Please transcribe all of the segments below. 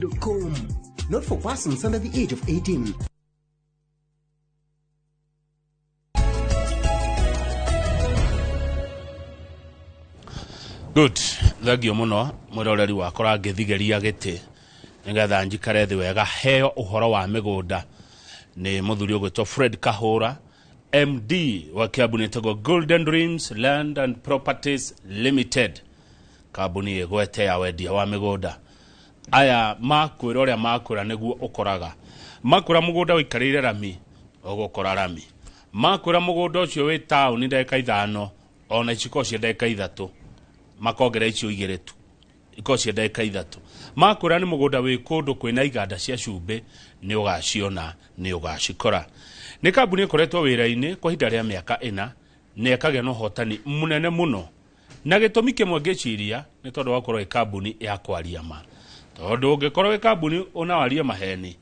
Com. Not for persons under the age of 18. Good, thengio muno mwiroreri wakora ngithigeria giti nigetha njikare thi wega heo uhoro wa migunda ni muthuri ugwitwo Fred Kahura, MD wa kambuni ĩtagwo Golden Dreams Land and Properties Limited, kambuni ĩgwete ya wendia wa mĩgũnda. Aya makwĩra ũrĩa makwĩra nĩguo ũkoraga. Makwĩra mũgũnda ũikarĩire rami, ũgũkora rami. Makwĩra mũgũnda ũcio wĩ taũni ndagĩka 5, ona iciko cia ndagĩka 3, makongerera icio 2 tu, iko cia ndagĩka 3. Makwĩra nĩ mũgũnda wĩ kũndũ kwĩna iganda cia cumbĩ, nĩ ũgaciona, nĩ ũgacikora. Nĩ kambuni ĩkoretwo wĩra-inĩ kwa ihinda rĩa mĩaka 4, na ĩkagĩa na ũhotani mũnene mũno. Na gĩtũmi kĩmwe ngĩciria nĩ tondũ wa gũkorwo ĩ kambuni ya kwaria ma. Tondũ ũngĩkorwo ĩ kambuni ũnawaria maheni,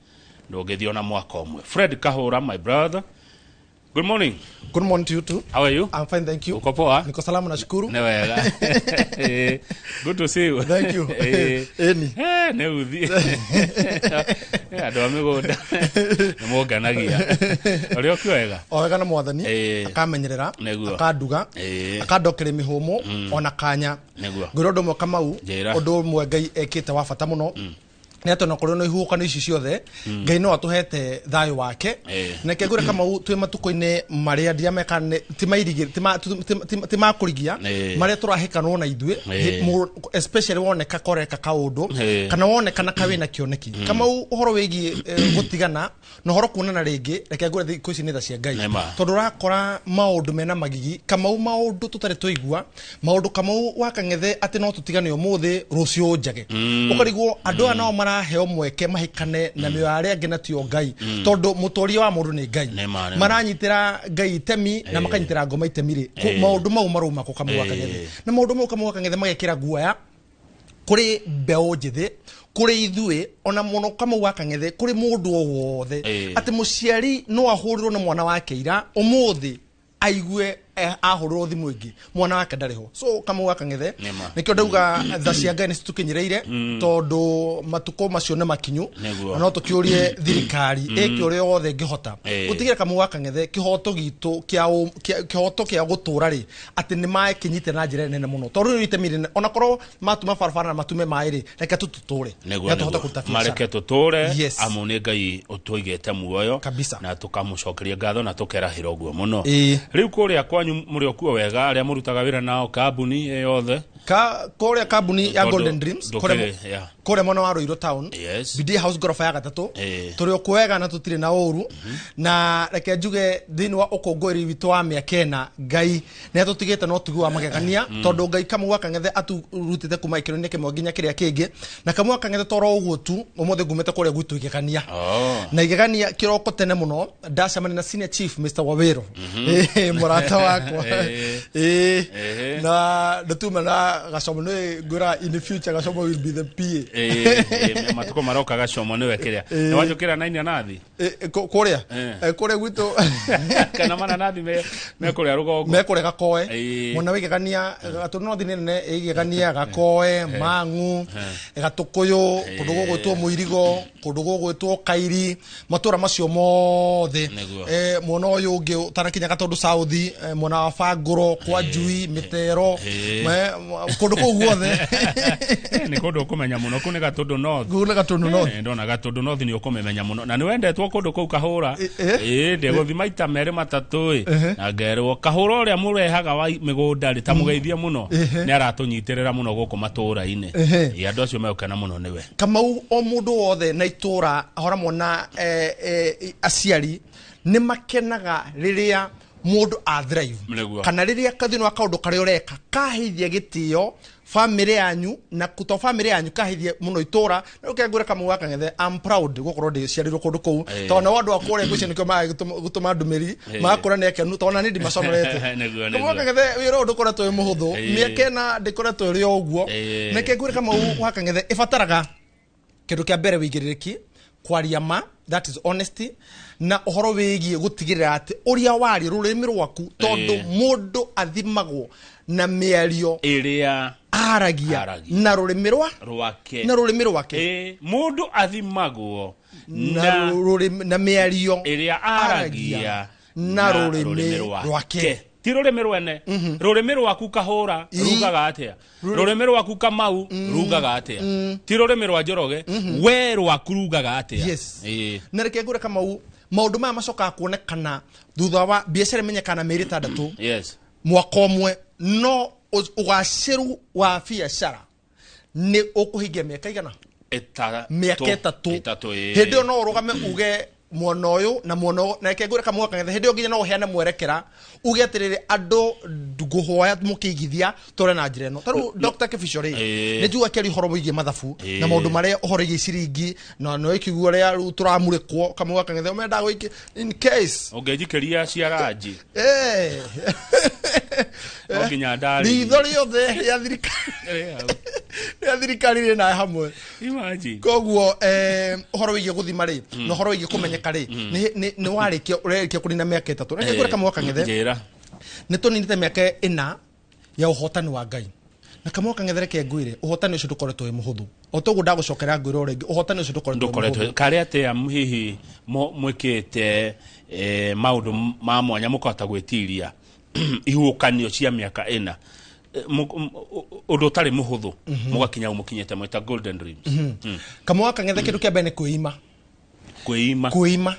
ndũngĩthiĩ ona mwaka ũmwe. Fred Kahura, my brother, good morning. Good morning to you too. How are you? I'm fine, thank you. Uko poa? Niko salama, nashukuru. Ni wega. Good to see you. Thank you. Eni. Nĩ uthi. Andũ a mĩgũnda nĩ mũnganagia. Ũrĩa ũkĩ wega? O wega na mwathani, akamenyerera, Nĩguo. akanduga, akandokeria mĩhũmũ, ona kanya. Nĩguo. Ngwĩra ũndũ ũmwe Kamau, Njĩra. ũndũ ũmwe Ngai ekĩte wa bata mũno. Nĩ atĩ ona kũrĩ na ihuhũkanio ici ciothe, Ngai no atũhete thayũ wake. Na reke ngwĩre Kamau, twĩ matukũ-inĩ marĩa ndirameka nĩ, ti mairigĩ, ti ma, ti, ti, ti, ti ma kũrigia, marĩa tũrahĩkanwo na ithuĩ, especially woneka koreka kaũndũ, kana woneka na kawĩna kĩoneki. Kamau, ũhoro wĩgiĩ gũtigana na ũhoro kuonana rĩngĩ, reke ngwĩre thikũ ici nĩ tha cia Ngai. Nĩma. Tondũ ũrakora maũndũ mena magigi, Kamau maũndũ tũtarĩ twaigua, maũndũ Kamau wa Kang'ethe atĩ no tũtigane ũmũthĩ, rũciũ njage. Ũkarigwo andũ aya nao maraheo mweke mahĩkane na mĩoyo ya arĩa angĩ na tio Ngai. Tondũ mũtũũria wa mũndũ nĩ Ngai. Nĩma, nĩma. Maranyitĩra Ngai itemi na makanyitĩra ngoma itemi rĩ. Maũndũ mau marauma kũ Kamau wa Kang'ethe. Na maũndũ mau Kamau wa Kang'ethe magekĩra guoya kũrĩ mbeũ njĩthĩ, kũrĩ ithuĩ, ona mũno Kamau wa Kang'ethe, kũrĩ mũndũ o wothe. Atĩ mũciari no ahũrĩrwo nĩ mwana wake ira, ũmũthĩ aigue, ahũrĩrwo thimũ ĩngĩ, mwana wake ndarĩ ho. So Kamau wa Kang'ethe, Nĩma. nĩkĩo ndauga tha cia Ngai nĩcitũkinyĩrĩire, tondũ matukũ macio nĩ makinyu. Nĩguo. Na no tũkĩũrie thirikari ĩke ũrĩa wothe ĩngĩhota. Gũtigĩrĩra Kamau wa Kang'ethe kĩhoto gitũ kĩa kĩhoto kĩa gũtũra rĩ, atĩ nĩ makĩnyite na njĩra nene mũno. Tondũ rĩu itemi rĩnene, ona korwo matuma barabara na matume maĩ rĩ, reke tu tũtũre. Nĩguo, Reke tũhote nĩguo. kũruta biacara. Mareke tũtũre, Yes. amu nĩ Ngai ũtũigĩte muoyo. Kabisa. Na tũkamũcokeria ngatho na tũkerahĩra ũguo mũno. Rĩu kũrĩa kwanyu mũrĩ o kuo wega, arĩa mũrutaga wĩra nao kambuni ĩ yothe? Kũrĩa kambuni ya Tondũ Golden Dreams, ndũkĩrĩ, yeah. kũrĩa mwena wa Ruiru town, Yes. BD House ngoroba ya gatatũ. Tũrĩ o kuo wega na tũtirĩ na ũru. Na reke njuge thĩinĩ wa ũkũngũĩri witũ wa mĩaka 4, Ngai nĩ atũtigĩte na ũtugi wa magegania, tondũ Ngai Kamau wa Kang'ethe aturutĩte kuma gĩkĩro-inĩ kĩmwe nginya kĩrĩa kĩngĩ. Na Kamau wa Kang'ethe toro ũguo tu, ũmũthĩ ngumĩte kũrĩa gwitũ igegania. Na igegania kĩroko tene mũno, ndacemania na senior chief Mr. Wawero. Mũrata wakwa. Na ndĩtuma na Gacomo, nĩ ngwĩra in the future Gacomo will be the PA. Matukũ maroka Gacomo nĩwe kĩrĩa. Nĩ wanjũkĩra na inanathi? Kũrĩa? Kũrĩa gwitũ. Kana mananathi me kũrĩa rũgongo? Me kũrĩa Gakoe. Mwena wa Igegania, Gatũndũ North nĩ nene, Igegania, Gakoe, Mang'u, Gatũkũyũ, kũndũ gũgwĩtwo Mũirigo, kũndũ gũgwĩtwo Kairi, matũra macio mothe. Nĩguo. Mwena ũyũ ũngĩ ũtanakinya Gatũndũ South, mwena wa Bangũro, kwa Njui, Mĩtero, kũndũ kũu guothe. Nĩ kũndũ ũkũmenya mũno, kũu nĩ Gatũndũ North. Kũu nĩ Gatũndũ North. Ndona Gatũndũ North nĩ ũkũmĩmenya mũno. Na nĩ wendetwo kũndũ kũu Kahũra. Ndĩgũthiĩ maita merĩ matatũ ĩ. Na ngerwo Kahũra ũrĩa mũrehaga wa mĩgũnda rĩ, ta mũgeithie mũno. Nĩ aratũnyitĩrĩra mũno gũkũ matũũra-inĩ. Andũ acio megũkena mũno nĩwe. Kamau, o mũndũ wothe na itũũra ahora mona, aciari nĩ makenaga rĩrĩa mũndũ a thrive. Nĩguo. Kana rĩrĩa thĩinĩ wa kaũndũ karĩa ũreka kaheithia gĩtĩo family yanyu, na to family yanyu kaheithia mũno itũũra. Na rĩu kengwĩra Kamau wa Kang'ethe, I'm proud gũkorwo ndĩciarĩirwo kũndũ kũu. Tondũ nao andũ a kũrĩa ngwĩciria nĩkĩo magaga gũtũma ndũmĩrĩri, magakũra nĩ akenu, tondũ ona niĩ ndimaconorete. Nĩguo, Kamau wa nĩguo. Kang'ethe, wĩra ũyũ ndũkoretwo wĩ mũhũthũ. Mĩaka ĩna ndĩkoretwo ĩrĩ o ũguo. Na kengwĩra Kamau wa Kang'ethe, ĩbataraga Kindu kia mbere wigirĩrĩki, kwaria ma, that is honesty, na ũhoro wĩgiĩ gũtigĩrĩra atĩ ũrĩa waria rũrĩmĩ rwaku, tondũ mũndũ athimagwo na mĩario ĩrĩa aragia Aragia. na rũrĩmĩ rwa rwake. Na rũrĩmĩ rwake. Mũndũ athimagwo na na rũrĩmĩ, na mĩario ĩrĩa aragia na rũrĩmĩ rwake. Ti rũrĩmĩ rwene, rũrĩmĩ rwaku Kahũra rugaga atĩa, rũrĩmĩ rwaku Kamau rugaga atĩa, ti rũrĩmĩ rwa Njoroge, we rwaku rugaga atĩa. Yes. Na reke ngũre, Kamau, maũndũ maya macokaga kuonekana thutha wa biacara imenyekana mĩeri 6, mwaka ũmwe, no ũgacĩru wa biacara nĩ ũkũhingia mĩaka igana? Mĩaka 3. 3, ĩĩ. Hĩndĩ ĩyo no ũrũgame uge mwena ũyũ na mwena ũyũ, na reke ngwĩre, Kamau Kang'ethe, hĩndĩ ĩyo nginya no ũheane mwerekera uge atĩrĩrĩ, andũ ngũhoya mũkĩigithia tũre na njĩra ĩno. Ta rĩu Dr. Kibicho rĩ, nĩ njugua akĩaria ũhoro wĩgiĩ mathabu na maũndũ marĩa ũhoro wĩgiĩ ciringi, na no ĩkĩigua ũrĩa rĩu tũramurĩkwo, Kamau wa Kang'ethe, mendaga gũikia in case. Ũngĩnjikĩria ciaranji no nginya ndarĩrie. Ritho rĩothe rĩa thirikari, rĩa thirikari rĩ hamwe. Imagine. Koguo ũhoro wĩgiĩ gũthima rĩ, na ũhoro wĩgiĩ kũmenyeka rĩ, nĩ warĩkia, ũrarĩkia kũnina mĩaka 3. Reke ngwĩre, Kamau wa Kang'ethe, Njĩra. Nĩ tũninĩte mĩaka 4 ya ũhotani wa Ngai, na Kamau wa Kang'ethe, reke ngwĩre, ũhotani ũcio ndũkoretwo wĩ mũhũthũ. O toguo ndagũcokera ngwĩre o rĩngĩ, ũhotani ũcio ndũkoretwo wĩ Ndũkoretwo mũhũthũ. karĩ atĩa hihi mwĩkĩte maũndũ ma mwanya mũkahota gwĩtiria ihuũkanio cia mĩaka 4, ũndũ ũtarĩ mũhũthũ, mũgakinya hau mũkinyĩte mwĩta Golden Dreams? Kamau wa Kang'ethe, kĩndũ kĩa mbere nĩ kwĩima. Kwĩima. Kwĩima,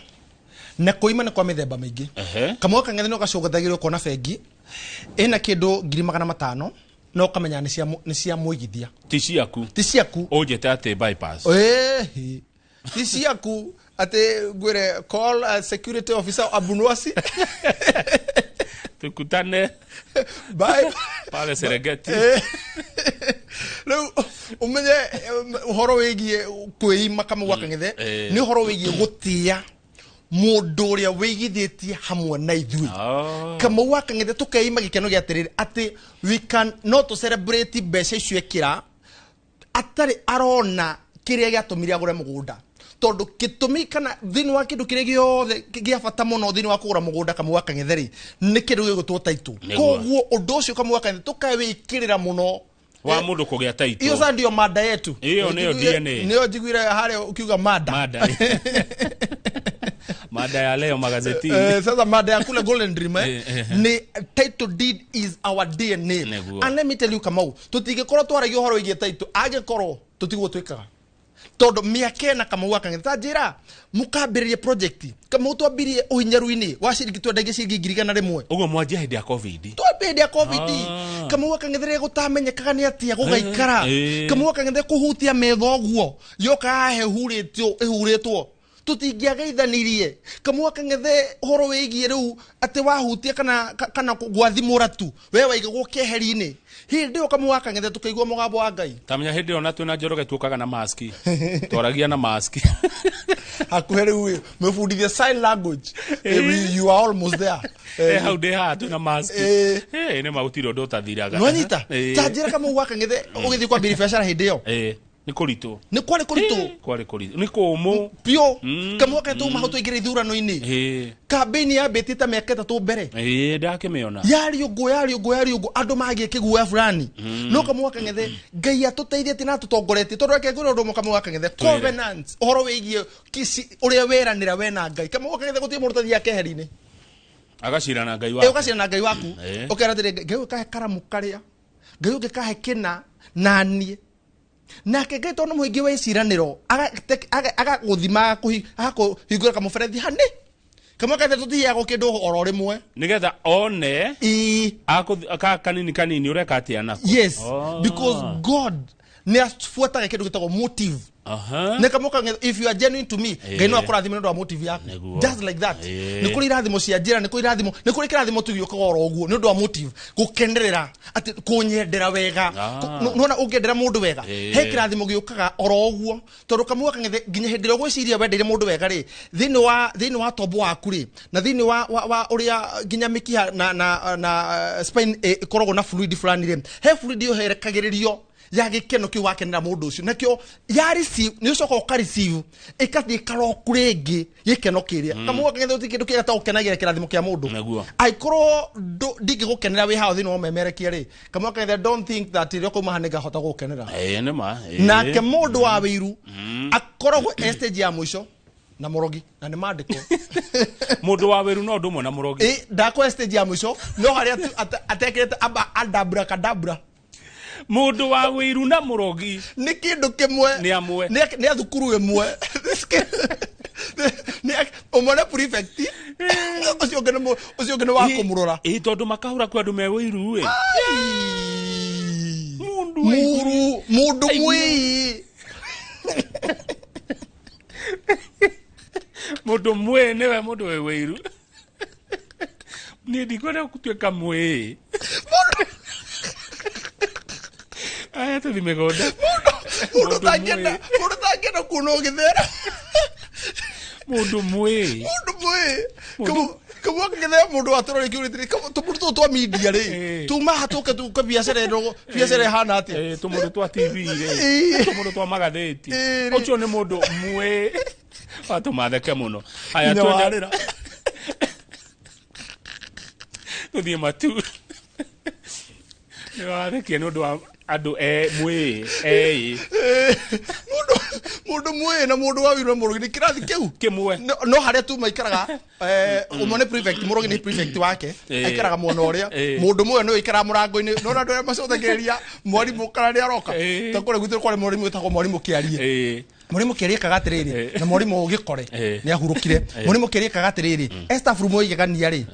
na kwĩima nĩ kwa mĩthemba mĩingĩ. Kamau wa Kang'ethe, nĩ ũgacũgathagĩrwo ũkona bengi ĩna kĩndũ 500,000, na ũkamenya nĩ cia mũigithia. Ti ciaku. Ti ciaku. Ũnjĩte atĩ bypass. Ĩhĩ, ti ciaku, atĩ ngwĩre call security officer Abunwasi. Tukutane bye pale Serengeti. Rĩu ũmenye ũhoro wĩgiĩ kwĩima, Kamau wa Kang'ethe, nĩ ũhoro wĩgiĩ gũtĩa mũndũ ũrĩa wĩigithĩtie hamwe na ithuĩ. Kamau wa Kang'ethe, tũkeima gĩkeno gĩa atĩrĩrĩ, atĩ we can no tũ celebrate mbeca icio ekĩra atarĩ arona kĩrĩa gĩatũmire agũre mũgũnda, tondũ gĩtũmi kana thĩinĩ wa kĩndũ kĩrĩa gĩothe gĩa bata mũno thĩinĩ wa kũgũra mũgũnda, Kamau wa Kang'ethe rĩ, nĩ kĩndũ gĩgũtwo title. Koguo ũndũ ũcio, Kamau wa Kang'ethe, tũkawĩkĩrĩra mũno. Wa mũndũ kũgĩa Hiyo title. Sasa ndio mada yetu. Hiyo nĩyo DNA. Nĩyo njiguire harĩa ukiuga mada. Mada, mada ya leo magazetini. Sasa mada ya kule Golden Dream ni title deed is our DNA. And let me tell you, Kamau, tutingĩkorwo twaragia ũhoro wĩgiĩ title angĩkorwo tũtiguo twĩkaga, tondũ mĩaka 4, Kamau wa Kang'ethe, ta njĩra mũkambĩrĩria project, Kamau, twambirie ũhinyaru-inĩ wa ciringi, twendagia ciringi 100,000. Ũguo mwanjia hĩndĩ ya COVID. Twambie hĩndĩ ya COVID. Kamau wa Kang'ethe, rĩrĩa gũtamenyekaga nĩ atĩa gũgaikara, Kamau wa Kang'ethe, kũhutia metha ũguo yoka haha ĩhurĩtio ĩhurĩtwo, tũtingĩageithanirie. Kamau wa Kang'ethe, ũhoro wĩgiĩ rĩu atĩ wahutia kana kana gwathimũra tu, we waigagwo keheri-inĩ. Hĩndĩ ĩyo, Kamau wa Kang'ethe, tũkĩigua mũgambo wa Ngai. Tamenya hĩndĩ ĩyo na twĩna Njoroge tuokaga na maski, twaragia na maski. Hakuhĩ rĩu mwĩbundithie sign language. You are almost there. Hau ndĩ haha twĩna maski. Nĩ ma gũtirĩ ũndũ ũtathiraga. Nwanyita ta njĩra, Kamau wa Kang'ethe, ũgĩthiĩ kwambĩrĩria biacara hĩndĩ ĩyo, Nĩ kũritũ. Nĩ kwarĩ kũritũ. Kwarĩ kũritũ, nĩ kũmũ. Biũ. Kamau wa Kang'ethe, tuma hau tũingĩre ithurano-inĩ, kambĩini yambĩtie ta mĩaka 3 mbere. Ndakĩmĩona. Yarĩ ũguo, yarĩ ũguo, yarĩ ũguo, andũ magĩe kĩguoya fulani, no Kamau wa Kang'ethe, Ngai atũteithĩtie na atũtongoretie, tondũ reke ngwĩre ũndũ ũmwe, Kamau wa Kang'ethe. Twĩre. Covenant, ũhoro wĩgiĩ ũrĩa weranĩra we na Ngai, Kamau wa Kang'ethe, gũtirĩ mũndũ ũtathiaga keheri-inĩ. Agacira na Ngai Ĩ, wake. ũgacira na Ngai waku. Ũkera atĩrĩ, Ngai ũyũ kahe karamu karĩa, Ngai ũngĩ kahe kĩna naniĩ nake Ngai, tondũ nĩ mũingĩ wa iciranĩro, agagũthima, agakũhingũra kamũberethi hanĩ. Kamau Kang'ethe, tũtiheagwo kĩndũ oro rĩmwe. Nĩgetha one Ĩ. Ka kanini kanini ũreka atĩa nako. Yes, because God nĩ abuataga kĩndũ gĩtagwo motive. Nĩ Kamau Kang'ethe, if you are genuine to me, Ngai no akũrathime nĩ ũndũ wa motive yaku. Just like that. Nĩ kũrĩ irathimo cia njĩra, nĩ kũrĩ irathimo, nĩ kũrĩ kĩrathimo tu gĩũkaga oro ũguo nĩ ũndũ wa motive, gũkenerera atĩ kũnyendera wega. Nĩwona ũngĩendera mũndũ wega, he kĩrathimo gĩũkaga oro ũguo, tondũ Kamau Kang'ethe, nginya hĩndĩ ĩrĩa ũgwĩciria wendeire mũndũ wega rĩ, thĩinĩ wa tombo waku rĩ, na thĩinĩ wa ũrĩa nginya mĩkiha na spine ĩkoragwo na fluid fulani rĩ, he fluid ĩyo herekagĩrĩrio. Ya gĩkeno kĩu wakenera mũndũ ũcio nakĩo ya receive nĩ ũcoka ũka receive ĩkathiĩ ĩkaroku rĩngĩ gĩkeno kĩrĩa. Kamau Kang'ethe, gũtirĩ kĩndũ kĩega ta gũkenagĩra kĩrathimo kĩa mũndũ. Nĩguo. Angĩkorwo ndingĩgũkenera wĩ hao thĩinĩ wa ũmemerekia rĩ, Kamau Kang'ethe, don't think that rĩrĩa ũkauma haha nĩngahota gũgũkenera. Ĩĩ, nĩ ma. Ĩĩ. Nake mũndũ wa wĩiru akoragwo e stage ya mũico na mũrogi na nĩ mandĩko. Mũndũ wa wĩru no ũndũ ũmwe na mũrogi. Ĩ ndakwa stage ya mũico no harĩa atekĩrĩte aba adabra kadabra. Mũndũ wa wĩiru na mũrogi nĩ kĩndũ kĩmwe. Nĩ amwe. Nĩ a thukuru ĩmwe. Ũmwe nĩ prefect, ũcio ũngĩ ũcio ũngĩ nĩ wa kũmũrora. Ĩ, tondũ makahũra kwĩ andũ me wĩiru ĩ. Mũndũ muru mũndũ mwĩi. Mũndũ mwĩ nĩwe mũndũ wĩ wĩiru. Niĩ ndikwenda gũtuĩka mwĩ. Aya, tũthi mĩgũnda. Mũndũ ũtangĩenda, mũndũ ũtangĩenda kuona ũgĩthera. Mũndũ mwĩ. Mũndũ mwĩ kamwe kang'ethe, mũndũ watũrora kĩũrĩtĩrĩ tũmũndũ tũtũ twa media rĩ, tuma haha tũke tũke biacara ĩno, biacara ĩhana atĩa? Ĩ, tũmũndũ twa TV rĩ, tũmũndũ twa magathĩti. Ĩ, rĩ. Ũcio nĩ mũndũ mwĩ watũmatheke mũno. Aya, Nginya twende warĩra. Tũthiĩ matu. Nĩ wathekia nĩ ũndũ wa andũ e mwĩ eĩ. Mũndũ mwĩ na mũndũ wa wĩru na mũrogi nĩ kĩrathi kĩu kĩmwe. No harĩa tu maikaraga, ũmwe nĩ prefect, mũrogi nĩ prefect wake. Aikaraga mwena ũrĩa. Mũndũ mũyo nĩwe aikaraga mũrango-inĩ, no andũ arĩa macũthagĩrĩria mwarimũ kana nĩ aroka. Ta kũrĩa gwitũ kwarĩ mwarimũ wĩtagwo mwarimũ Kĩarie. Mwarimũ Kĩarie ekaga atĩrĩrĩ, na mwarimũ Gĩkore nĩ ahurũkire. Mwarimũ Kĩarie ekaga atĩrĩrĩ, e staff room oigegania rĩ,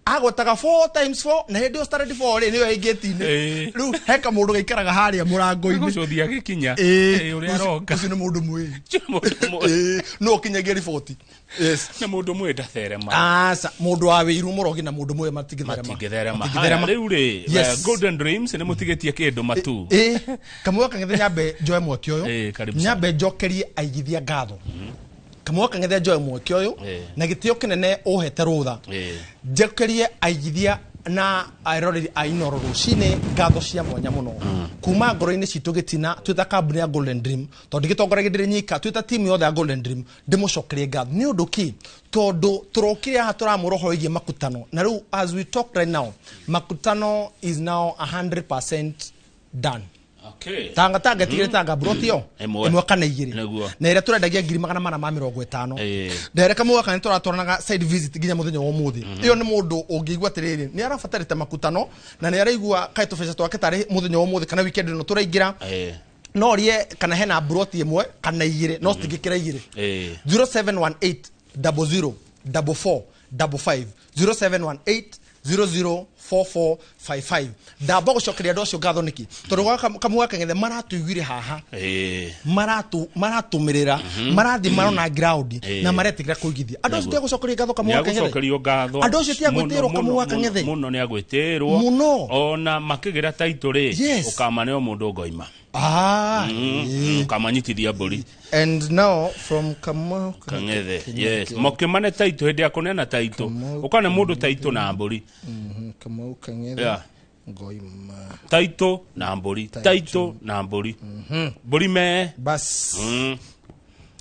agwetaga 4 times 4 na hĩndĩ ĩyo standard 4 rĩ nĩyo ĩngĩti-inĩ. Rĩu he kamũndũ gaikaraga harĩa mũrango-inĩ. Gũcũthia gĩkinya. Ĩ, Ũrĩa aroka. Ũcio nĩ mũndũ mwĩ. Ũcio nĩ mũndũ mwĩ. Ĩ, no ũkinyagia riboti, yes. Na mũndũ mwĩ ndatherema. Aca, mũndũ wa wĩiru, mũrogi na mũndũ mwĩ matingĩtherema. Matingĩtherema. Matingĩtherema. Haya, rĩu rĩ, Yes. Golden Dreams nĩ mũtigĩtie kĩndũ matu? Ĩ, kamwe kang'ethe, nyambe njoe mweke ũyũ. Ĩ, karibu sana. Nyambe njokerie aigithia ngatho. Kamwe kang'ethe, njoe mweke ũyũ na gĩtĩo kĩnene ũhete rũtha, njokerie aigithia na eroreri a Inoro rũcinĩ ngatho cia mwanya mũno kuma ngoro-inĩ citũ gĩtina twĩ ta kambuni ya Golden Dream, tondũ ndĩgĩtongoragia ndĩrĩ nyika, twĩ ta timu yothe ya Golden Dream. Ndĩmũcokerie ngatho nĩ ũndũ ki, tondũ tũrokire haha tũramwĩra ũhoro wĩgiĩ makutano, na rĩu as we talk right now, makutano is now 100% done. Tanga tanga tigire tanga broti yo Ĩmwe. Ĩmwe kana igĩrĩ. Nĩguo. Na ĩrĩa tũrendagia 450,000. Ndere kamwe gaka nĩ tũratwaranaga side visit nginya mũthenya wa ũmũthĩ. Ĩyo nĩ mũndũ ũngĩigua atĩrĩrĩ, nĩ arabatarĩte makutano na nĩ araigua kaĩ tũbeca twake tarĩ mũthenya wa ũmũthĩ kana weekend ĩno tũraingĩra, no rie kana hena broti ĩmwe kana igĩrĩ, no citingĩkĩra igĩrĩ. 0718 00 44 55, 0718 004455. Ndamba gũcokeria andũ acio ngatho nĩkĩ? Tondũ gwa kamwe gaka gethe maratuiguire haha, maratũmĩrĩra, marathiĩ marona ground na maretĩkĩra kũigithia. Andũ acio tiagũcokeria ngatho, kamwe gaka gethe? Nĩagũcokerio ngatho. Andũ acio tiagwĩtĩrwo, Mũno, kamwe mũno, gaka ng'ethe? Mũno nĩ agwĩtĩrwo. Mũno. Ona makĩgĩra taitũ rĩ, ũkamane o mũndũ ngoima. Ũkamanyitithia mbũri. And now from Kamau Kang'ethe, yes, mũkĩmane taitũ hĩndĩ ya kũneana taitũ, ũkane mũndũ taitũ na mbũri. Kamau Kang'ethe ngoima. Taitũ na mbũri, taitũ na mbũri, mbũri mee. Bas,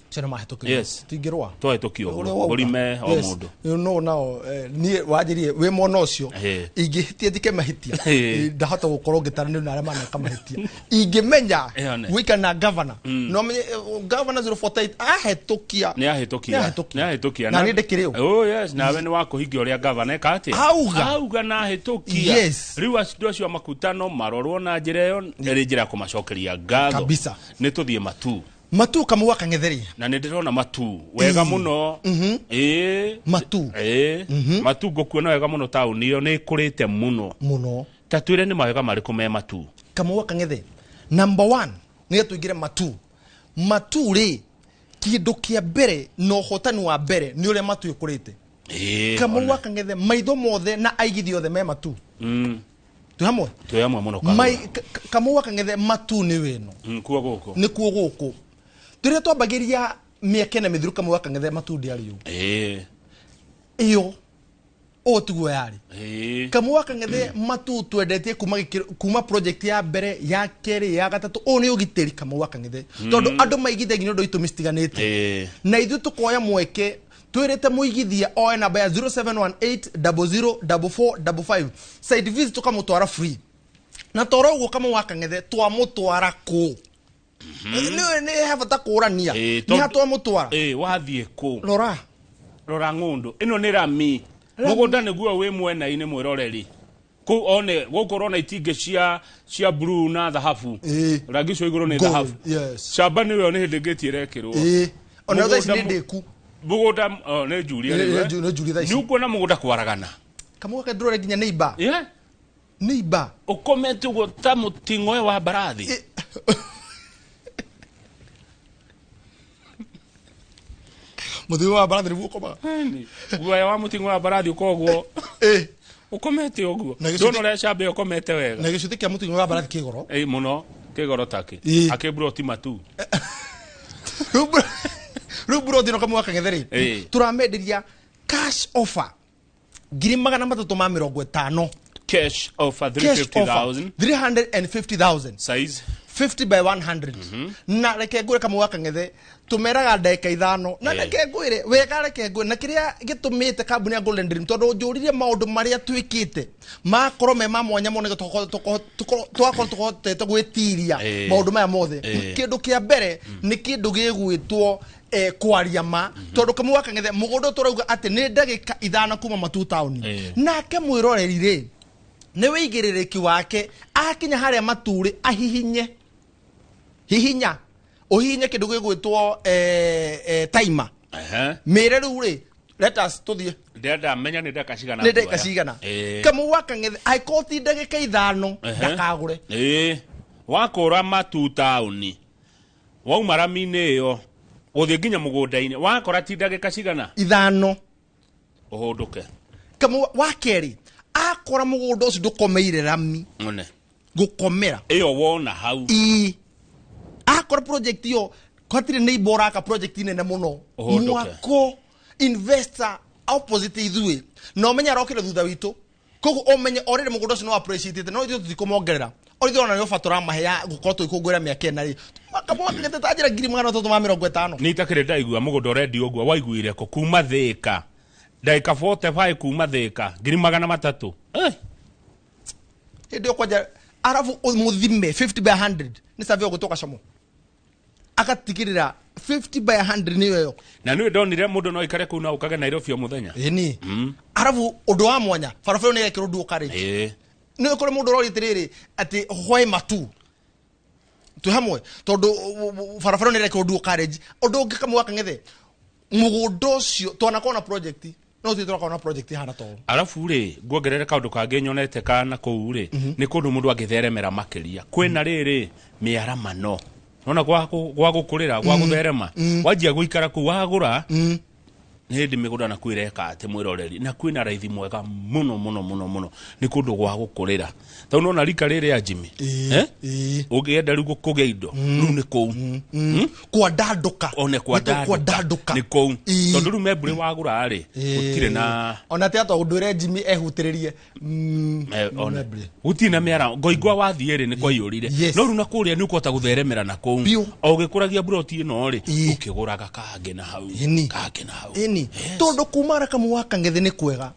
cio nĩ mahĩtũkire. Tingĩrũa. Twahĩtũkia Ũrĩa ũguo wauga. mbũri mee o Yes. mũndũ. You know now, niĩ wanjĩrie wĩ mwena ũcio, ingĩhĩtia njĩke mahĩtia, ndahota gũkorwo ngĩtaranĩrio na arĩa maneka mahĩtia ingĩmenya Ĩyo nĩ. gwĩka na governor, no menye governor 048 ahĩtũkia. Nĩ ahĩtũkia. Nĩ ahĩtũkia. Nĩ ahĩtũkia. Na niĩ ndĩkĩrĩ ũ. Oh yes, nawe nĩ wakũhingia ũrĩa gavana eka atĩa? Auga. Auga na ahĩtũkia. Rĩu andũ acio a makutano marorwo na njĩra ĩyo ĩrĩ njĩra ya kũmacokeria ngatho. Kabisa. Nĩ tũthiĩ matu. Matu, kamau kang'ethe. Na nĩ ndĩrona matu wega mũno. Ĩĩ. Matu. Ĩĩ, matu ngũkuona wega mũno, taũni ĩyo nĩ ĩkũrĩte mũno. Mũno. Ta twĩre nĩ mawega marĩkũ me matu? Kamau kang'ethe, number one, nĩ tũingĩre matu. Matu rĩ, kĩndũ kĩa mbere na ũhotani wa mbere nĩ ũrĩa matu ĩkũrĩte. Kamau Ona. kang'ethe, maitho mothe na aigithia othe me matu. Twĩ hamwe? Twĩ hamwe mũno. Kamau kang'ethe, matu nĩ wĩno. Kuo gũkũ. Nĩkuo gũkũ tũrĩa twambagĩria mĩaka ĩna mĩthiru. Kamau kang'ethe, matu ndĩarĩ ũũ. Ĩyo Ũũ tiguo yarĩ. Ĩĩ. Kamau wa Kang'ethe matu twendetie kuma project ya mbere, ya kerĩ, ya gatatũ. Ũũ nĩ ũgitĩri, Kamau wa Kang'ethe, tondũ andũ maigithagia nĩ ũndũ wa itũmi citiganĩte. Na ithuĩ tũkoya mweke twĩrĩte mũigithia oe namba ya 0718004455, site visit tũkamũtwara free. Na toro ũguo, Kamau wa Kang'ethe, twamũtwara kũ? Nĩ he bata kũrania. Nĩ ha twamũtwara? Ĩĩ, wathiĩ kũ? Rora. Rora ng'ũndũ ĩno nĩ rami. Mũgũnda nĩguo wĩ mwena-inĩ, mwĩroreri, kũu one gũkũ ũrona itingĩ cia blue na thahabu. Rangi ũcio igũrũ nĩ Gold, thahabu. Yes. Camba nĩwe nĩ hĩndĩ ngĩti ĩrekĩrwo. Ona thaa ici Mũgũnda nĩ ndĩku. Mũgũnda, oh, nĩ njuria rĩu, eh? Nĩ njuria thaa ici. Nĩ ũkuona mũgũnda kwaragana. Kamau wa Kang'ethe, ndũrore nginya neighbor. Neighbor. Ũkomete ũguo ta mũting'oe wa mbarathi. Mũthuri wa mbarathi nĩguo ũkomaga. Guoya wa mũting'oe wa mbarathi ũkoguo ũkomete ũguo. Na ndona ũrĩa camba ĩyo ũkomete wega. Na gĩcuthĩ kĩa mũting'oe wa mbarathi kĩ goro. Ĩ, mũno kĩgoro takĩ. Akĩmburoti matu. Rĩu buroti ĩno, Kamau wa Kang'ethe rĩ, tũramenderia cash offer 350,000. Cash offer. Cash offer. 350,000. 350,000. Size? 50 by 100. Na reke ngwĩre, Kamau wa Kang'ethe, tũmeraga ndagĩka 5 na reke ngwĩre wega, reke ngwĩre na kĩrĩa gĩtũmĩte kambuni ya Golden Dream, tondũ njũririe maũndũ marĩa twĩkĩte makorwo me ma mwanya mũno nĩgetha tũgakorwo tũhotete gwĩtiria maũndũ maya mothe. Kĩndũ kĩa mbere nĩ kĩndũ gĩgwĩtwo kwaria ma, tondũ Kamau wa Kang'ethe, mũgũnda ũyũ tũrauga atĩ nĩ ndagĩka 5 kuma Matu taũni. Nake mwĩroreri rĩ, nĩ wĩigĩrĩrĩki wake akinya harĩa maturĩ ahihinye, hihinya ũhihinye kĩndũ gĩgwĩtwo timer. Mĩre rĩu rĩ, let us tũthiĩ. Ndĩrenda menya nĩ ndagĩka cigana Nĩ ndagĩka nguoya. cigana. Kamau wa Kang'ethe, angĩkorwo ti ndagĩka 5, ndakagũre. Ĩĩ, wakũra matu taũni, wauma rami-inĩ ĩyo gũthiĩ nginya mũgũnda-inĩ, wakora ti ndagĩka cigana? 5. Ũhũndũke. Kamau wa kerĩ, akora mũgũnda ũcio ndũkomeire rami. One. Gũkomera. Ĩyo wona hau. Ii, akora project ĩyo hatirĩ neighbor ũraka project nene mũno. Ũhũndũke. Mwako investor opposite ithuĩ na ũmenye arokire thutha witũ, koguo ũmenye already mũgũnda ũcio nĩ appreciated, no ithuĩ tũtikũmongerera. O ithuĩ ona nĩ ofa tũramahe ya gũkorwo tũgĩkũngũĩra mĩaka 4 rĩ, kamwakĩte ta njĩra 350,000. Nĩ itakĩrĩ ndaigua mũgũnda ũrendio ũguo waiguire kũ? Kuma Thĩka, ndagĩka 45 kuma Thĩka, 300,000. Eh! Hĩndĩ ĩyo kwanja arabu mũthime 50 by 100 nĩ survey ũgũtwo gacomo agatigĩrĩra 50 by 100 nĩyo ĩyo. Na nĩ ndonire mũndũ no aikare kũu na ũkage Nairobi o mũthenya. Ĩni, arabu ũndũ wa mwanya, barabara ĩyo nĩ ĩrekĩrwo dual carriage. Nĩ ũkore mũndũ ũroria atĩrĩrĩ atĩ why matu twĩ hamwe, tondũ barabara ĩyo nĩ ĩrekĩrwo dual carriage. Ũndũ ũngĩ, Kamau wa Kang'ethe, mũgũnda ũcio twanakorwo na project, no tũthiĩ tũrakorwo na project ihana to. Arabu rĩ, nguongerere kaũndũ kangĩ nyonete kana kũu rĩ, nĩ kũndũ mũndũ angĩtheremera makĩria. Kwĩna rĩrĩ mĩaramano nona gwa gũkũrĩra, gwa gũtherema, wanjia gũikara kũu wagũra. Nĩ hĩndĩ mĩgũnda nakuo ĩreka atĩ, mwĩroreri, na kwĩna raithi mwega mũno mũno mũno mũno. Nĩ kũndũ gwa gũkũrĩra, tondũ nona rika rĩrĩ ya Jimmy. Eh? Ũngĩenda rĩu kũgĩa indo rĩu nĩ kũu. Kwandandũka. One kwandandũka. Kwandandũka nĩ kũu, tondũ rĩu membũrĩ wagũra rĩ, gũtirĩ na Ona ti atwa ũndũ Jimmy ehutĩrĩrie. One. Membri. Gũtirĩ na mĩara ngoingwa wathiĩ rĩ, nĩ kwaiyũrire. No rĩu na kũrĩa nĩ ũkũhota gũtheremera na kũu. Biũ. O ũgĩkũragia mburoti ĩno rĩ, ũkĩgũraga kangĩ na hau, kangĩ na hau. Ĩni, tondũ kuma Kamau wa Kang'ethe nĩ kwega,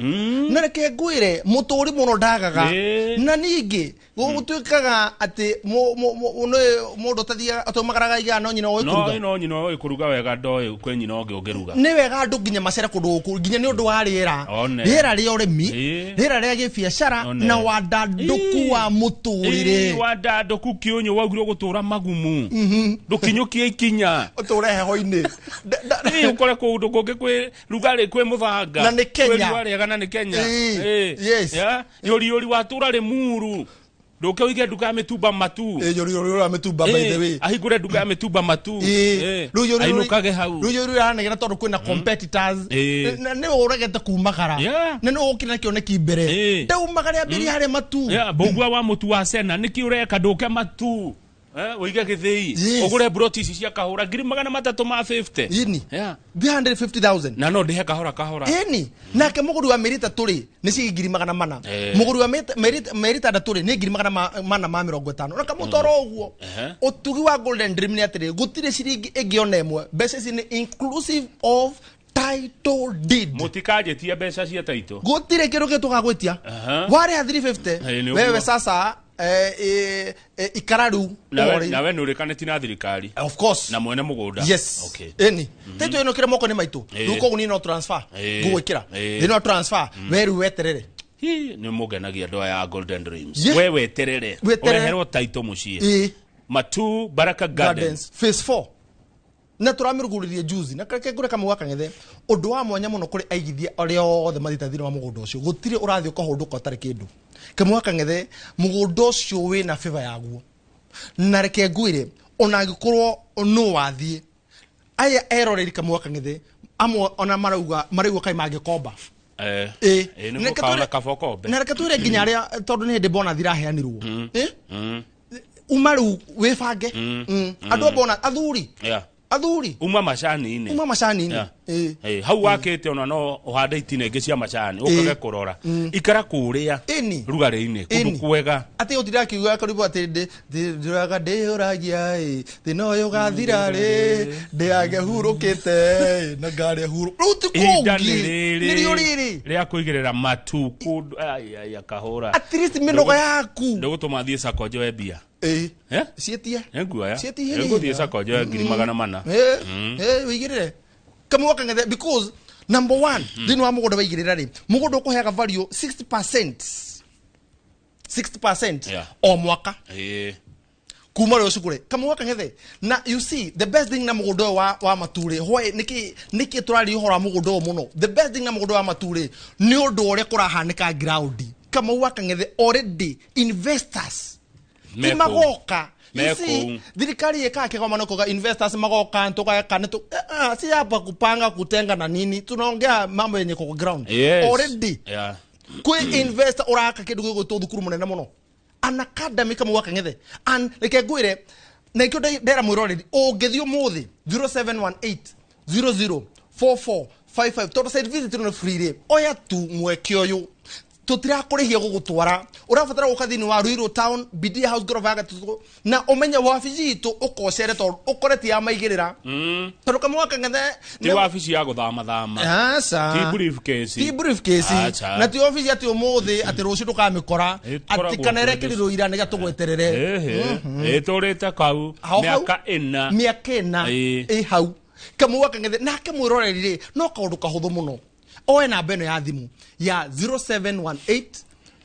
na reke ngwĩre mũtũri mũno ndagaga. Na ningĩ gũtuĩkaga atĩ nĩ mũndũ ũtathiaga ataumagaraga igana no nyina ũĩ no kũruga. No nyina ũĩ kũruga wega, ndoĩ kwĩ nyina ũngĩ ũngĩruga. Nĩ wega andũ nginya macere kũndũ gũkũ nginya nĩ ũndũ wa rĩera. One. Rĩera rĩa ũrĩmi, rĩera rĩa gĩbiacara One. na wandandũku wa mũtũrĩre. Wandandũku kĩũnyũ waugire ũgũtũra magumu, ndũkinyũkie ikinya. Ũtũre heho-inĩ. Ĩĩ, ũkore kũndũ kũngĩ kwĩ rugarĩ, kwĩ mũthanga. Na nĩ Kenya. Kwĩ riũa rĩega na nĩ Kenya. Ĩĩ, yes. Yeah. Yũriyũri watũra rĩ muru, ndũke ũige nduka ya mĩtumba matu. Ĩĩ, yũriyũri wa mĩtumba, by the way. Ahingũre nduka ya mĩtumba matu. Ĩĩ. Rĩu Ainũkage hau. Rĩu yũriyũri aranegena tondũ kwĩna competitors. Ĩĩ. Na nĩ ũregete kumagara na nĩ ũkire na kĩoneki mbere ndaumagara ambĩrĩria harĩa matu. Yeah, mbũgua wa mũtu wa cena nĩkĩ ũreka ndũke matu? Wĩige gĩthĩi. Yes. Ũgũre broti ici cia kahũra ngiri magana matatũ ma 50. Ĩni. Yeah. 350,000. Na no ndĩhe kahora kahora. Ĩni, nake mũgũri wa mĩeri 3 rĩ, nĩ ciringi 400,000. Mũgũri wa mĩeri 6 rĩ, nĩ 450,000. Na kamũtoro ũguo. Ũtugi wa Golden Dream nĩ atĩrĩ, gũtirĩ ciringi ĩngĩ ona ĩmwe. Mbeca ici nĩ inclusive of title deed. Mũtikanjĩtie mbeca cia title. Gũtirĩ kĩndũ kĩngĩ tũgagwĩtia. Warĩha 350, Ĩĩ, nĩ ũguo. wewe sasa ikara rĩu ũhorei. Nawe nĩ ũrĩkanĩtie na thirikari. Of course. Na mwene mũgũnda. Yes. Okay. Ĩni. Title ĩno kĩrĩ moko-inĩ maitũ. Rĩu koguo niĩ no transfer. Ngũgwĩkĩra. Niĩ no transfer. We rĩu weterere. Hi, nĩ mũngenagia andũ aya a Golden Dreams. Yeah. We weterere. Weterere. Ũreherwo title mũciĩ. Ĩĩ. Matu Baraka Gardens. Gardens phase 4. Na tũramĩrugũririe juzi na keke ngũre kamwe gakang'ethe ũndũ wa mwanya mũno kũrĩ aigithia arĩa othe mathiĩte thĩinĩ wa mũgũnda ũcio. Gũtirĩ ũrathiĩ ũkahũndũka ũtarĩ kĩndũ. Kamwe gakang'ethe mũgũnda ũcio wĩna favor yaguo. Na reke ngwĩre ona angĩkorwo no wathiĩ aya eroreri kamwe gakang'ethe amwe ona marauga maraigua kaĩ mangĩkomba. Ĩĩ nĩ gũkaona kabokombe. Na reke twĩre nginya arĩa tondũ nĩ hĩndĩ bonathi iraheanirwo. Uma rĩu wĩbange. Andũ a bona athuri. Yeah. Athuri. Uma macani-inĩ. Uma macani-inĩ. Yeah. Hau wakĩte ona no ũhande itina ingĩ cia macani ũkage kũrora. Ikara kũrĩa rugarĩ-inĩ kũndũ kwega. Atĩ ũtira akiuga karibu atĩ ndĩraga ndĩyũragia ĩ thĩna ũyũ ũgathira rĩ ndĩage hurũkĩte na ngarĩa hurũ. Rĩu ti kũngĩ. Nĩrĩo rĩrĩ. Rĩa kũigĩrĩra matu kũndũ ai kahũra. At least mĩnoga yaku. Ndũgũtũma thiĩ sacco njoe mbia. Ciĩtie. Nĩnguoya. Ciĩtie. Nĩngũthiĩ sacco njoe 400,000. Wĩigĩrĩre. Kamwe gakang'ethe because number 1 thĩinĩ wa mũgũnda waigĩrĩra rĩ, mũgũnda ũkũheaga value 60%. 60% o mwaka. Kuma rĩo cukure. Kamwe gakang'ethe. Na you see the best thing na mũgũnda ũyũ wa maturĩ, why nĩkĩ tũraria ũhoro wa mũgũnda ũyũ mũno? The best thing na mũgũnda wa maturĩ nĩ ũndũ ũrĩa kũrahanĩka ground. Kamwe gakang'ethe already investors ti magoka. You see, thirikari ĩkaga kĩgomano kuga investors magoka tũgeka nĩ si hapa kupanga kutenga na nini, tunaongea mambo yenye kwa ground. Yes. Already. Yeah. Kwĩ investor ũraka kĩndũ gĩgwĩtwo thukuru mũnene mũno. An academy kamwe gakang'ethe. And reke ngwĩre na ikĩo ndera mwĩroreri ũngĩthiĩ ũmũthĩ 0718 00 44 55 tondũ site visit nĩ free rĩ, oya tu mweke ũyũ. Tũtirakũrĩhia gũgũtwara. Ũrabatara gũka thĩinĩ wa Ruiru Town, BD House ngoroba ya gatatũ, na ũmenye wabici itũ ũkocere tondũ ũkore ti ya maigĩrĩra. Tondũ kamwe gakang'ethe ti wabici ya gũthamathama. Aca. Ti briefcase. Ti briefcase. Aca. Na ti wabici atĩ ũmũthĩ atĩ rũciũ ndũkamĩkora, atĩ kana ĩrekĩrirwo ira nĩgetha tũgweterere. Ĩtũrĩte kau mĩaka ĩna. Mĩaka ĩna ĩ hau. Kamwe gakang'ethe nake mwĩroreri rĩ, no kaũndũ kahũthũ mũno. Oe namba ĩno ya thimũ ya 0718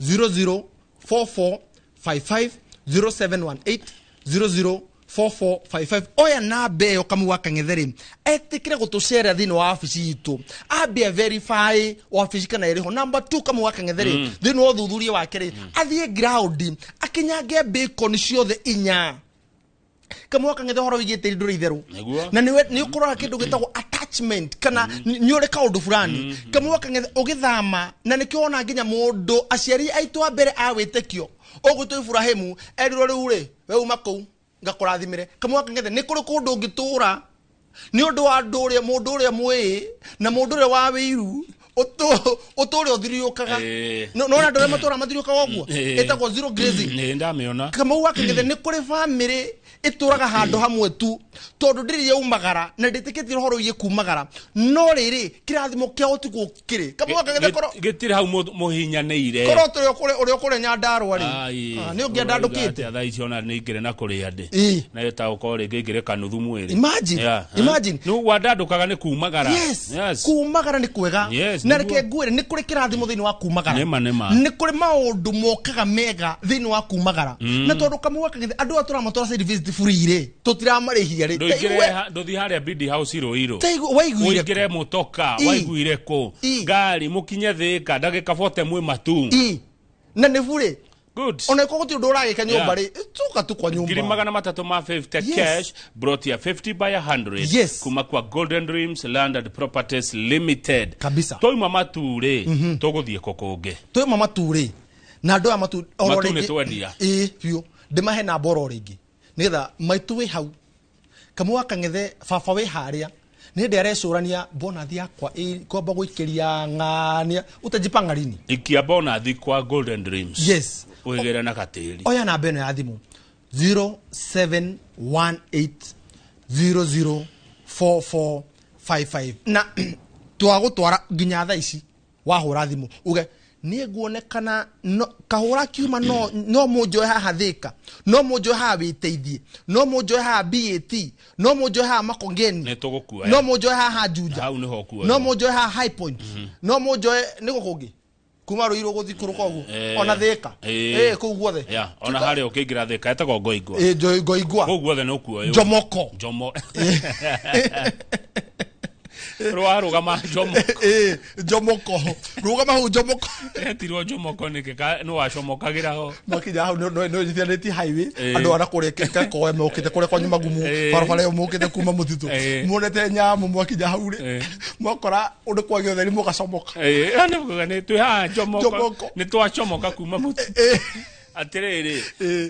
00 44 55 0718 00 44 55. Oya namba ĩyo kamwe gakang'ethe rĩ, etĩkĩre gũtũcera thĩinĩ wa wabici itũ, ambie verify wabici kana ĩrĩ ho. Namba 2 kamwe gakang'ethe rĩ, thĩinĩ wa ũthuthuria wake rĩ, athiĩ ground akinyange bacon ciothe inya. Kamwe gakang'ethe ũhoro wĩgiĩ tĩri ndũrĩ itherũ. Na nĩ ũkoraga kĩndũ gĩtagwo attachment kana nĩ ũrĩ kaũndũ fulani. Kamwe gakang'ethe ũgĩthama na nĩkĩo wona nginya mũndũ aciari aitũ a mbere a wĩtĩkio ũgwĩtwo Ibrahimu erirwo rĩu rĩ, we uma kũu ngakũrathimĩre. Kamwe gakang'ethe nĩ kũrĩ kũndũ ũngĩtũra nĩ ũndũ wa andũ ũrĩa mũndũ ũrĩa mwĩĩ na mũndũ ũrĩa wa wĩiru ũtũre ũthiriũkaga. Nona andũ arĩa matũraga mathiriũkaga ũguo ĩtagwo zero grazing. Nĩ ndamĩona. Kamau gakang'ethe nĩ kũrĩ bamĩrĩ ĩtũraga handũ hamwe tu tondũ ndĩrĩ yaumagara na ndĩtĩkĩtie ũhoro wĩgiĩ kumagara, no rĩrĩ kĩrathimo kĩao tiguo kĩrĩ. Kamau gakang'ethe korwo gĩtirĩ hau mũhinyanĩire. Korwo ũrĩa ũkũrĩa Nyandarũa rĩ, nĩ ũngĩandandũkĩte. Thaa ici ona nĩ ingĩrĩ na kũrĩa ndĩ. Na ĩta gũkorwo rĩngĩ ingĩrĩ kanuthu mwĩrĩ. Imagine. Imagine. Nĩ wandandũkaga nĩ kumagara. Yes. Kumagara nĩ kwega. Na reke ngwĩre nĩ kũrĩ kĩrathimo thĩinĩ wa kumagara. Nĩ kũrĩ maũndũ mokaga mega thĩinĩ wa kumagara. Na tondũ kamwe gakang'ethe andũ aya tũramatwara site visit free rĩ, tũtiramarĩhia rĩ. Ndũthiĩ harĩa BD House Ruiru. Waiguire ũingĩre mũtoka, waiguire kũ? Ngari mũkinye Thĩka ndagĩka 40 mwĩ matu. Na nĩ bure. Good. Ona iko gũtirĩ ũndũ ũragĩka nyũmba rĩ, tũka tu kwa nyũmba. 350,000 cash brought ya 50 by 100. Yes. Kuma kwa Golden Dreams Land and Properties Limited. Kabisa. Twauma matu rĩ, tũgũthiĩ kũ kũngĩ? Twauma matu rĩ, na andũ aya matu oro rĩngĩ. Matu nĩ twendia. Ĩĩ biũ. Ndĩmahe namba oro rĩngĩ. Nĩgetha maitũ wĩ hau, Kamau wa Kang'ethe, baba wĩ harĩa, nĩ hĩndĩ arecũrania bonathi yakwa kwamba gũikĩria ng'ania utajipanga lini. Ikia bonathi kwa Golden Dreams. Yes. Wĩgĩre na gatĩri. Oya namba ĩno ya thimũ, 0718004455, na twagũtwara nginya thaa ici. Wahũra thimũ uge niĩ nguonekana no, kahũra kiuma no, no mũnjoe haha Thĩka, no mũnjoe haha Wĩteithie, no mũnjoe haha BAT, no mũnjoe haha Makongeni. Nĩ tũgũkuoya. No mũnjoe haha Juja. Hau nĩho ũkuoywo. No mũnjoe haha High Point, no mũnjoe nĩgũ kũngĩ kuma Rũirũ gũthiĩ kũrũka ũguo, ona Thĩka. Kũu guothe. Yeah, ona harĩa ũkĩingĩra Thĩka etagwo Ngoingwa. Ngoingwa. Kũu guothe nĩ ũkuoywo. Jomoko. Jomo rwarũgama Jomoko. Jomoko, rũgama hau Jomoko. Etirwo Jomoko nĩkĩ? Nĩ wacomokagĩra ho. Makinya hau nĩ highway, andũ ara kũrĩa Kekoe mokĩte kũrĩa kwanyu magumu, barabara ĩyo mokĩte kuma mũtitũ, muonete nyamu, mwakinya hau rĩ, mwakora ũndũ kwagĩa ũtheri, mũgacomoka. Nĩ kuga nĩ twĩ haha Jomoko. Jomoko. Nĩ twacomoka kuma mũtitũ. Atĩrĩrĩ,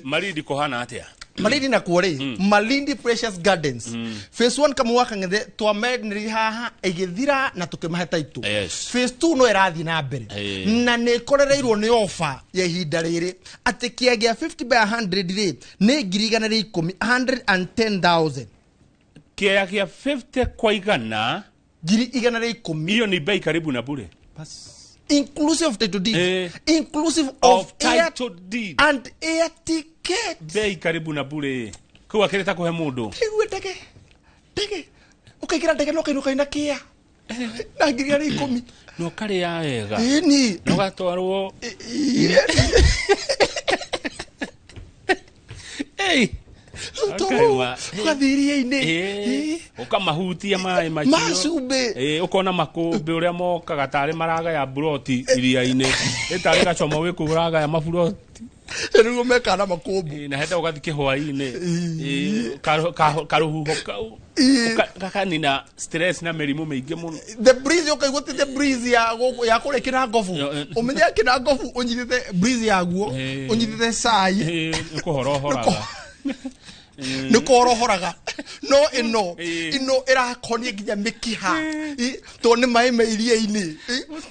Malindi kũhana atĩa? Malindi nakuo rĩ, Malindi Precious Gardens phase 1, Kamau wa Kang'ethe, twamenerie haha ĩgĩthira na tũkĩmahe title. Phase 2 no ĩrathiĩ na mbere, na nĩ ĩkorereirwo nĩ ofa ya ihinda rĩrĩ, atĩ kĩa gĩa 50 by 100 rĩ, nĩ 110,000, 110,000. Kĩaya kĩa 50 kwa igana, 110,000. Hiyo ni bei karibu na bure. Inclusive of title deed, inclusive of of air title deed and air ticket. Bei karibu na bure kũu akĩrĩ ta kũhe mũndũ. Igue ndege, ndege ũkaingĩra ndege na ũkainũka ina kĩa na 110,000. Na ũkarĩa wega. Ĩni. Na ũgatwarwo. Ei. Ũkaigua. Ũgathiĩ iria-inĩ. Ũkamahutia maĩ macio. Ma cumbĩ. Ũkona makũmbĩ ũrĩa mokaga tarĩ maragaya buroti iria-inĩ, ĩtarĩ gacomo wĩ kũu ũragaya maburoti. Nĩguo mekaga na makũmbũ. Na henda ũgathiĩ kĩhwaĩ-inĩ. Karũhuho kau gakanina stress na mĩrimũ mĩingĩ mũno. The breeze, ũkaigua ti the breeze ya ya kũrĩa Kĩnangobu. Ũmenye Kĩnangobu ũnyitĩte breeze yaguo, ũnyitĩte cai. Nĩ kũhorohoraga. Nĩ kũhorohoraga, no ĩno ĩno ĩrakonia nginya mĩkiha, tondũ nĩ maĩ ma iria-inĩ.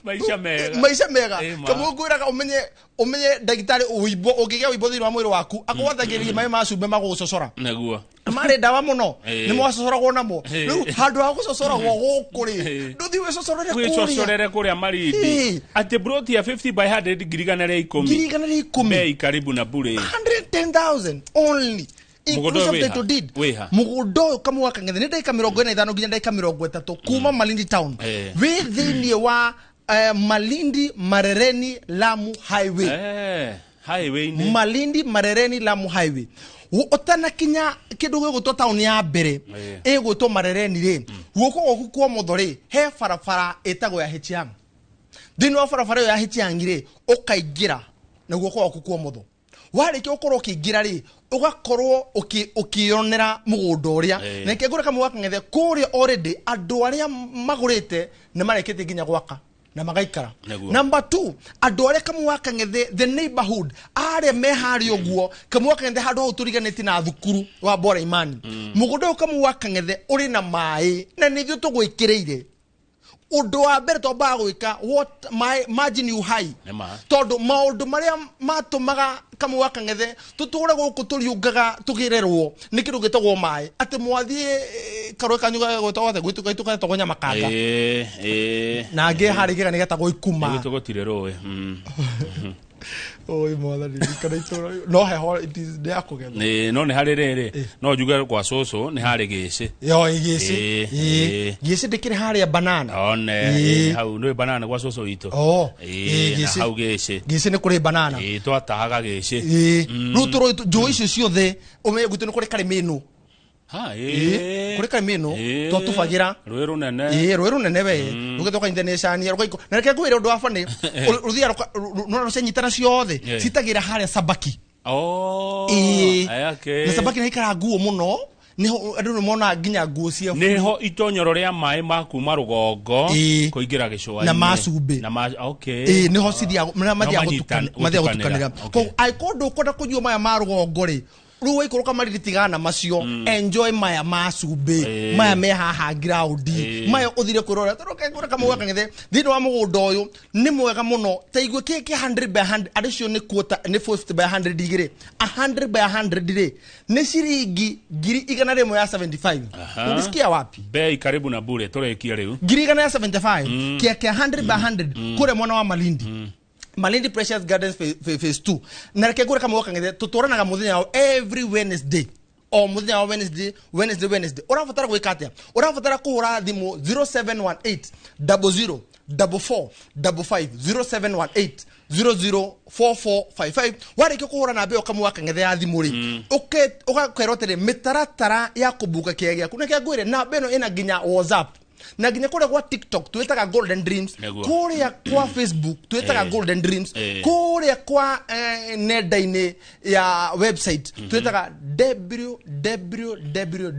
Maica mega. Maica mega. Ma. Kamau, ngwĩraga ũmenye, ũmenye ndagĩtarĩ ũimbo, ũngĩgĩa ũimbo thĩinĩ wa mwĩrĩ waku, agwathagĩrĩria maĩ ma cumbĩ magũgũcocora. Nĩguo. Marĩ ndawa mũno. Nĩ mwacocoragwo namo. Rĩu handũ ha gũcocoragwo gũkũ rĩ, ndũthiĩ wĩcocorere kũrĩa. Wĩcocorere kũrĩa Malindi. Atĩ broti ya 50 by 100, 110,000. 110,000. Bei karibu na bure. 110,000 only. Mũgũnda ũyũ Inclusive wĩha? title deed. Wĩha? Mũgũnda ũyũ, Kamau wa Kang'ethe, nĩ ndagĩka 45 nginya ndagĩka 30 kuma Malindi town. Wĩ thĩinĩ wa Malindi Marereni Lamu highway. Highway-inĩ. Malindi Marereni Lamu highway, ũtanakinya kĩndũ gĩgũtwo taũni ya mbere ĩgwĩtwo Marereni rĩ, guoko gwaku kwa ũmotho rĩ, he barabara ĩtagwo ya Hichiang. Thĩinĩ wa barabara ĩyo ya Hichiang rĩ, ũkaingĩra na guoko gwaku kwa ũmotho. Warĩkia gũkorwo ũkĩingĩra rĩ, ũgakorwo ũkĩonera mũgũnda ũrĩa. Na reke ngũre, Kamau wa Kang'ethe, kũrĩa already andũ arĩa magũrĩte nĩ marĩkĩtie nginya gwaka na magaikara. Number two, andũ arĩa, Kamau wa Kang'ethe, the neighborhood arĩa me harĩa ũguo, Kamau wa Kang'ethe, handũ hau tũriganĩtie na thukuru wa Bora Imani, mũgũnda ũyũ, Kamau wa Kang'ethe, ũrĩ na maĩ na nĩ ithuĩ tũgwĩkĩrĩire. Ũndũ wa mbere twambaga gwĩka what maji ni uhai. Nĩ ma. Tondũ maũndũ marĩa matũmaga, Kamau wa Kang'ethe, tũtũre gũkũ tũriũngaga tũgĩrerwo nĩ kĩndũ gĩtagwo maĩ, atĩ mwathiĩ karũĩ kanyu gagwĩtwo atĩa, gwitũ gaitũ getagwo Nyamakanga, na angĩ harĩ kĩgani getagwo Ikuma. Gwitũ gũtirĩ rũĩ. Oi mwathani, ririkana itũra rĩu. No heho, it is nĩ ya kũgetha. No nĩ harĩ rĩrĩ, no njuge gwa cũcũ nĩ harĩ gĩcĩ. Yo gĩcĩ. Gĩcĩ ndĩkĩrĩ harĩa banana. One. Hau nĩ banana gwa cũcũ witũ. Oh, Na gĩcĩ. hau gĩcĩ. Gĩcĩ nĩ kũrĩ banana. Twatahaga gĩcĩ. Rĩu tũrũĩ njũĩ icio ciothe, ũmenye gwitũ nĩ kũrĩ karĩmĩnũ. Ha. Kũrĩ karĩmĩnũ twatubagĩra. Rũĩ rũnene. Rũĩ rũnene we, rũgĩtwo kanyithanĩcania rũgaiko, na reke ngwĩre ũndũ wa bani, rũthiaga nona rũcianyitana ciothe, citagĩra harĩa Sabaki. Oh. Okay. Na Sabaki nĩ haikaraga nguo mũno, nĩho andũ nĩ monaga nginya nguo cia Nĩho itonyero rĩa maĩ ma kuma rũgongo kũingĩra gĩcũa-inĩ. Na ma cumbĩ. Na ma, okay. Nĩho cithiaga mathiaga No mathiaga gũtukanĩra. gũtukanĩra. Koguo angĩkorwo ndũkwenda kũnyua maya ma rũgongo rĩ, Rĩu waikũrũka Malindi tigana macio, enjoy maya ma cumbĩ, maya me haha ground, maya ũthire kwĩrorera tondũ kengũra kamau gaka ng'ethe thĩinĩ wa mũgũnda ũyũ nĩ mwega mũno. Ta igue kĩ kĩa 100 by 100 arĩ cio nĩ quarter, nĩ 50 by 100 igĩrĩ, 100 by 100 rĩ nĩ ciringi 175,000. Ũngĩcikia wapi? Bei karibu na bure. Tũrĩkie rĩu. 175,000 kia kia 100 by 100 kũrĩa mwena wa Malindi, Malindi Precious Gardens phase 2. Na reke ngũre kamwe kang'ethe, tũtwaranaga mũthenya wa every Wednesday, o mũthenya wa Wednesday, Wednesday, Wednesday. Ũrabatara gwĩka atĩa? Ũrabatara kũhũra thimũ 0718 00 44 55, 0718 004455. Warĩkia kũhũra namba ĩyo kamwe wa kang'ethe ya thimũ rĩ, ũgakerwo atĩrĩ mĩtaratara ya kũbuka kĩea gĩaku. Na kĩa ngwĩre, namba ĩno ĩna nginya WhatsApp na nginya kũrĩa gwa TikTok twĩtaga Golden Dreams, kũrĩa kwa Facebook twĩtaga Golden Dreams, kũrĩa kwa nenda-inĩ ya website twĩtaga www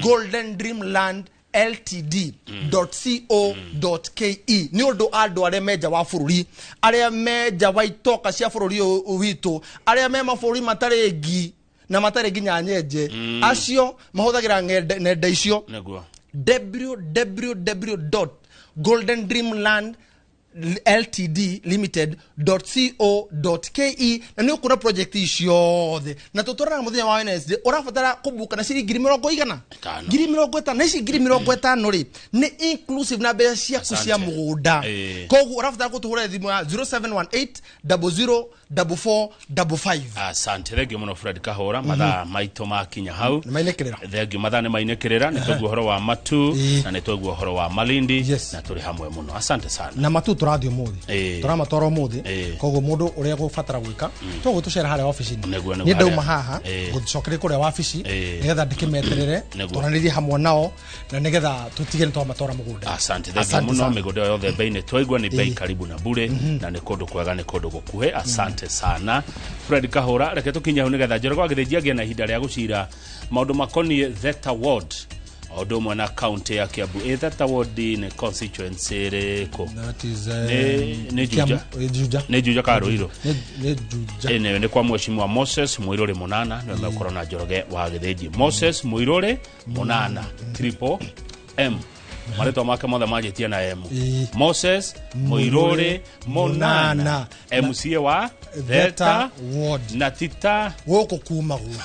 golden dreamland ltd co ke. Nĩ ũndũ andũ arĩa menja wa bũrũri, arĩa menja wa itoka cia bũrũri ũyũ witũ, arĩa me mabũrũri matarĩ ngi na matarĩ nginya nyenje, acio mahũthagĩra nenda icio. Www golden dreamland ltd limited co ke, na nĩ ũkuona project ciothe. Na tũtwaranaga mũthenya wa Wednesday. Ũrabatara kũbuka na ciringi ngiri mĩrongo igana? Ĩtano. 50,000. Na ici 50,000 rĩ nĩ inclusive na mbeca ciaku cia mũgũnda. Koguo ũrabatara gũtũhũra thimũ ya 0718 00 44 55. Asante, thengio mũno Fred Kahũra. Mathaa maitũ makinya hau. Nĩmainĩkĩrĩra. Thengio, mathaa nĩ mainĩkĩrĩra. Nĩ twaigua ũhoro wa Matu na nĩ twaigua ũhoro wa Malindi na tũrĩ hamwe mũno. Asante sana. Na Matu tũrathiĩ ũmũthĩ, tũramatwara ũmũthĩ. Koguo mũndũ ũrĩa gũbatara gwĩka to gũtũcera harĩa wabici-inĩ. Nĩguo, Niĩ ndauma harĩa. haha, ngũcokeria kũrĩa wabici nĩgetha ndĩkĩmeterere, twaranĩrie hamwe nao na nĩgetha tũtige nĩ twamatwara mũgũnda. Asante, thengio Asante mũno. sana. Mĩgũnda ĩyo yothe bei nĩ twaigua nĩ bei karibu na bure, na nĩ kũndũ kwega, nĩ kũndũ gũkuhĩ. Asante sana Fred Kahũra. Reke tũkinye hau nĩgetha Njoroge wa Gĩthĩnji agĩe na ihinda rĩa gũcira maũndũ makoniĩ Theta Ward o ũndũ ũmwe na kaunti ya Kiambu. Ĩ Theta Ward nĩ constituency ĩrĩkũ? That is, Nĩ Juja? Juja. Nĩ Juja ka Ruiru? Nĩ Juja. Ĩ nĩ kwa mheshimiwa Moses Muiruri Munana, nĩwe megũkorwo na Njoroge wa Gĩthĩnji. Moses Muiruri Munana, triple M, marĩtwa make mothe manjĩtie na M. Moses Muiruri Munana, Munana. MCA wa Theta Theta Ward. Na tita Gũkũ kumagwo.